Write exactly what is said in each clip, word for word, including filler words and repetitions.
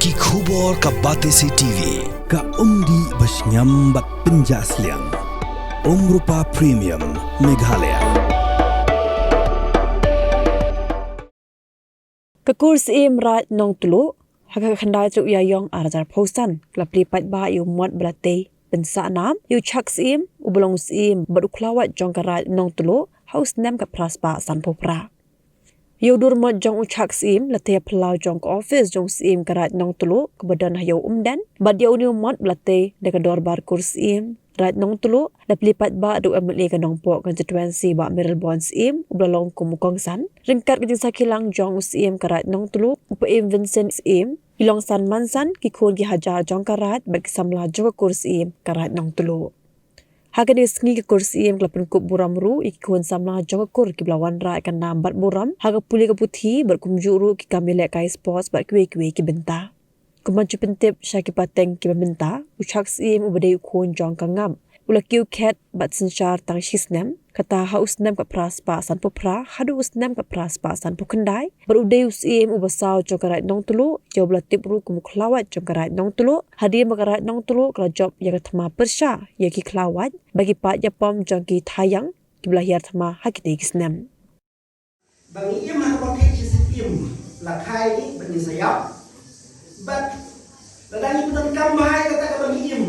Ki khubor ka Batesi T V, ka umdih ba shngiam bad pynjah sliang. Umrupa Premium, Meghalaya. Ka kur Syiem Raid Nongtluh, ha ka khyndai tarik u Ïaïong ar hajar arphew san, ka la plie paidbah ïa u mot ba la tei pynsah nam ïa u Chak Syiem, uba long u Syiem bad u khlawait jong ka Raid Nongtluh, ha u snem khatphra spah sanphew phra. Ïa u dur mot jong u Chak Syiem la tei ha phyllaw jong ka ophis jong u Syiem ka Raid Nongtluh kaba don ha Ïew Umden, bad ïa une u mot ba la tei da ka dorbar kur Syiem Raid Nongtluh la plie paidbah da u M L A ka Nongpoh Constituency Bah Mayralborn Syiem, uba la long kum u kongsan. Ryngkat ka jingsakhi lang jong u Syiem ka Raid Nongtluh, u Paiem Vincent Syiem, i Longsan Mansan, ki khun ki hajar jong ka Raid bad ki samla jong ka kur Syiem ka Raid Nongtluh. Ha kane ka sngi ka kur Syiem ka la pynkup burom ruh ïa ki khun samla jong ka kur kiba la wanrah ïa ka nam bad burom ha ka pule ka puthi bad kumjuh ruh ki kam ïalehkai sports bad kiwei kiwei ki bynta. Kumba ju pyntip sha ki pateng kiba mynta, u Chak Syiem uba dei u khun jong ka Ngap u la kiew khet bad synshar tang shi snem, kata ha u snem khatphra spah sanphew phra haduh u snem khatphra spah sanphew khyndai, bad u dei u Syiem uba saw jong ka Raid Nongtluh, ïa uba la tip ruh kum u khlawait jong ka Raid Nongtluh, hadien ba ka Raid Nongtluh ka la jop ïa ka thma pyrshah ïa ki khlawait bad ki paid ïapom jong ki thaiang kiba la hiar thma ha kitei ki snem. Ba ngi im ha kaba khet shi syiem, la kha ïa ngi bad ngin sa ïap. Bad lada ngi pyndonkam bha ïa kata kaba ngi im,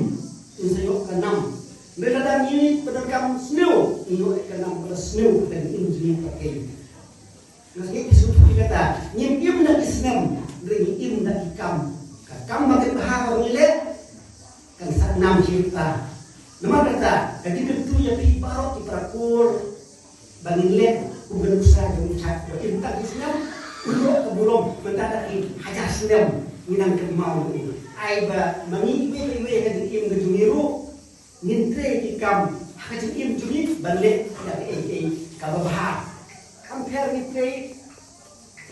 ngin sa ïoh ka nam. Hynrei lada ngi pyndonkam sniew, ngin ïoh ka nam kaba sniew, kata ngi im jingim pat kei. Nga sngew ki sngewthuh ïa kata, ngim im da ki snem, hynrei ngi im da ki kam. Ka kam ba kynbha kaba ngi leh, kan sah nam sha kita. Namar kata, ka jingkyntu ïa phi baroh ki para kur, ba ngin leh kum ka nuksa jong u Chak, ba im tang ki snem, u ïoh ka burom, mynta da ki hajar snem, ngi nang kynmaw ïa u. Ai ba ma ngi iwei pa iwei ha ka jingim ka jong ngi ruh, ngin trei ki kam ha ka jingim jong ngi ban leh ïa kaei kaei kaba bha. Kam pher ngi trei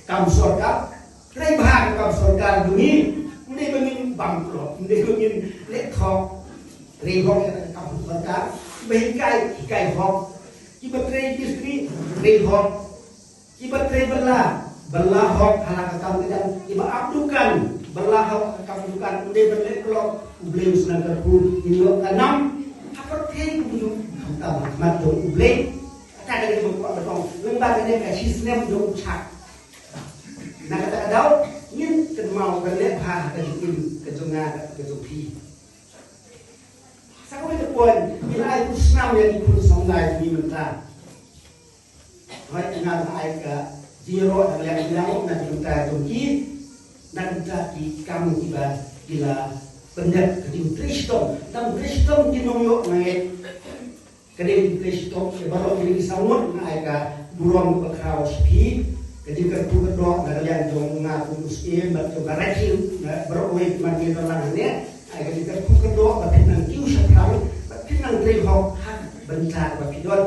kam sorkar, trei bha ka kam sorkar jong ngi. Ym dei ba ngin bam klop, ym dei ba ngin leh thok. Trei hok ïa ka kam sorkar, kiba hikai, hikai hok. Kiba trei mistri, trei hok. Kiba trei bylla, bylla hok ha la ka kam ka jam. Kiba ap dukan, bylla hok ha ka kam dukan. Ym dei ban leh klop, U Blei u sngewthuh, ngin ïoh ka nam ha pyrthei kumjuh, khamtam ha khmat jong U Blei. Kata ka dei ba kwah ba tong, lyngba kane ka shi snem jong u Chak. Na kata ka daw, ngin kynmaw ban leh bha ha ka jingim ka jong nga, ka jong phi. Sa kawei ka point, ngin ai khusnam ïa ki khun samla jong ngi mynta. Hooid, nga ai ka jingïaroh na ka liang jong nga, na ka bynta jong ki, na ka bynta ki kam kiba ki la pyndep, ka jingtrei shitom, tang trei shitom ki nongïoh nongïaid. Ka dei ka jingtrei shitom ïa baroh kine ki saw ngut, nga ai ka burom kaba khraw sha phi. Ka jingkyrkhu kyrdoh na ka liang jong nga kum u Syiem bad jong ka Raid Hill, na baroh kawei, man ngi don lang hangne, ai ka jingkyrkhu kyrdoh ba phin nang kiew shaphrang, ba phin nang trei hok ha ka bynta ba phi don.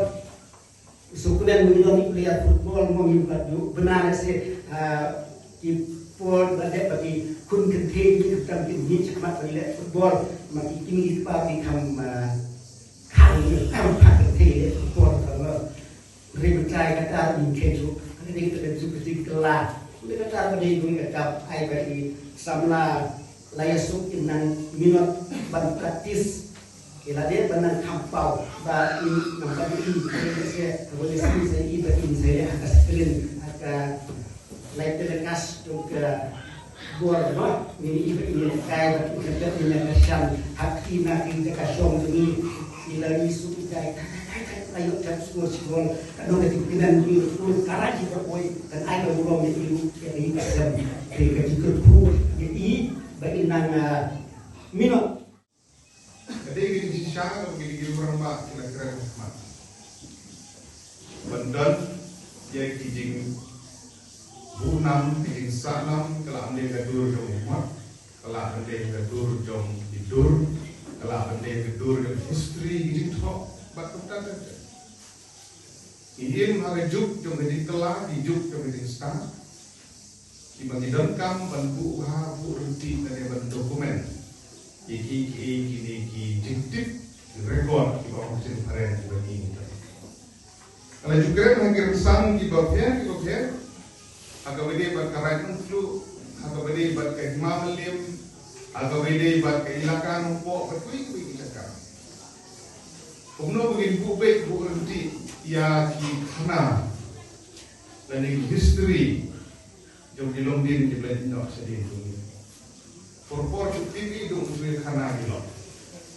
So, khublei, ngi long ki player football, mo, ngi pat ju bna lehse, ah, ki por ba dep ba ki khun kynthei, ki khamtam ki mih shakhmat ba ngi leh football, ma ki kmie ki kpa ki kham, ah, khang, kham pat kynthei leh football, kham, ah, ri bynta kata ngi kyntu, kata dei kata dei ju kata dei kylla, kata dei ngi ka kap, ai ba i samla la ïasuk, in nang minot ban practice. Ki la dei ban nang kham paw ba in nang ban in, in se, ba in se, i ba in se ha ka screen, ha ka live telecast jong ka bor, ba in i ba in kai ba in ka, in ka shan ha ki na ki ka shong jong i. I la i su kai kai kai kai la ïoh jam score score. Ka nong ka jingkynnan jong i, ka la ji ba oi, kan ai ka burom ïa i ruh, ïa i ka sem. Ka jingkyrkhu ïa i ba in nang, ah, minot. Ka dei ka jingshisha kaba ngi dei ki rangbah ki la kren ha khmat. Ban don ïa ki jingbuh nam, ki jingsah nam, ka la ym dei ka dur jong u mot, ka la ym dei ka dur jong ki dur, ka la ym dei ka dur jong history, ki jingthoh bad kumta ter ter. Ngi im ha ka juk jong ka jingkylla, ki juk jong ka jingstad. Kiba ngi donkam ban buh bha, buh ryntih lane ban document ïa ki, ki, kine ki jingtip, ki record kiba ong ka ktien phareng kiba ngi don. Ka la ju kren ha ki rynsan kiba pher kiba pher, ha kaba ïadei bad ka Raid Nongtluh, ha kaba ïadei bad ka Hima Lim, ha kaba ïadei bad ka ilaka Nongpoh, bad kiwei kiwei ki jaka. Kumno ba ngin buh beit buh ryntih ïa ki khana lane ki history jong ki longdien kiba la ïehnoh shadien jong ngi. Por por ki phi ki duk shu ïa khana ki long.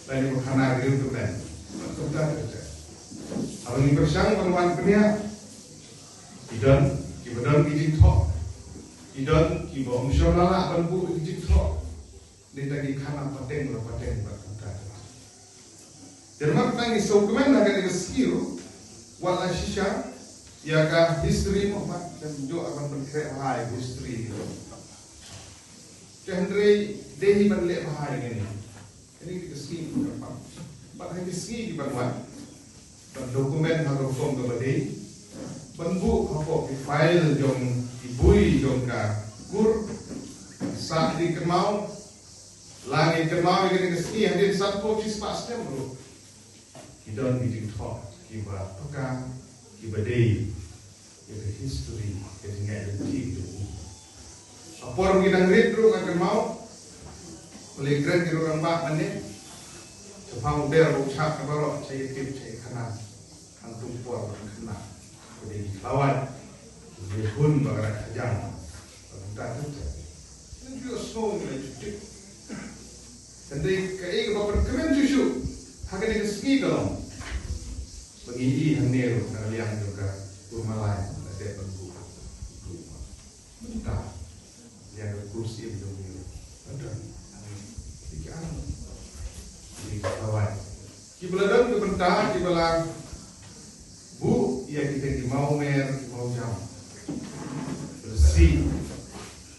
Lane ba khana ki rim tu men. Kumta tu te. Haba ngi pyrshang ban wan pynïaid, ki don kiba don ki jingthoh. Ki don kiba ym shym la lah ban buh ki jingthoh. Dei tang ki khana pateng la pateng bad kumta. Te namar kata ngi sngewkmen ha kane ka sngi ruh, wat la shisha ïa ka history mo, bad ym ju ban pynkhreh bha ïa ka history. Te hynrei dei hi ban leh bha ïa kane. Kane ka sngi kyrpang. Bad ha ki sngi kiban wan, ban document ha ka rukom kaba dei, ban buh hapoh ki file jong ki bui jong ka kur, sah ki kynmaw, la ngin kynmaw ïa kane ka sngi hadien sanphew shispah snem ruh, ki don ki jingthoh kiba paka, kiba dei ïa ka history, ka jingïaid lynti jong u. Ha por ngi dang rit ruh nga kynmaw, balei kren ki ruh rangbah mane, shaphang u der u chak ka baroh, cha ïa tip cha ïa khana, hangtum por ban khana, ka dei ki khlawait, ki hun ba ka rak khajang, ba kumta kumta. Ngi ju sngew ngi la ju tip. Hynrei kaei kaba pynkmen shuh shuh ha kane ka sngi ka long ba ngi ïohi hangne ruh na ka liang jong ka kur Malai la dep ban buh. Mynta liang ka kur Syiem jong ngi ruh la don. Dei ki ar, dei ki khlawait kiba la don ka bynta kiba la buh ïa kita ki mawmer ki mawjam. Bersih.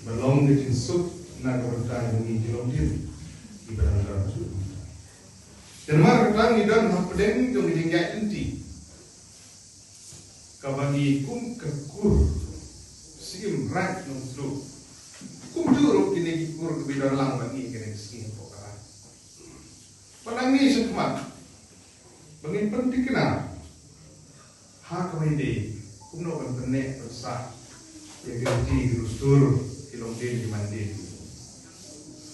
Ba long ka jingsuk na ka bynta jong ngi ki longdien kiba dang don shuh. Te namar kata ngi don hapdeng jong ka jingïaid lynti kaba ngi kum ka kur Syiem Raid Nongtluh, kumjuh ruh kine ki kur kiba don lang bad ngi kane ka sngi hapoh ka rai. Ba nangne shakhmat ba ngin pynthikna ha kaba ïadei kumno ban pynneh pynsah ïa ki riti ki dustur, ki longdien ki mandien.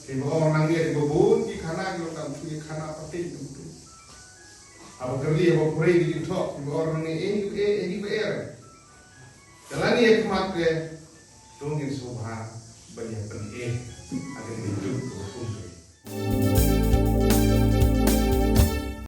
Kiba ong nangne kiba bun ki khana ki long tang ki khana pateng tu tu. Haba kyrli haba pyrshah ki jingthoh kiba ong nangne eh eh eh eh eh. Te lane ïa khmat te to ngin sngewbha ban ïa pyneh ha kane ka juk kaba kum kane.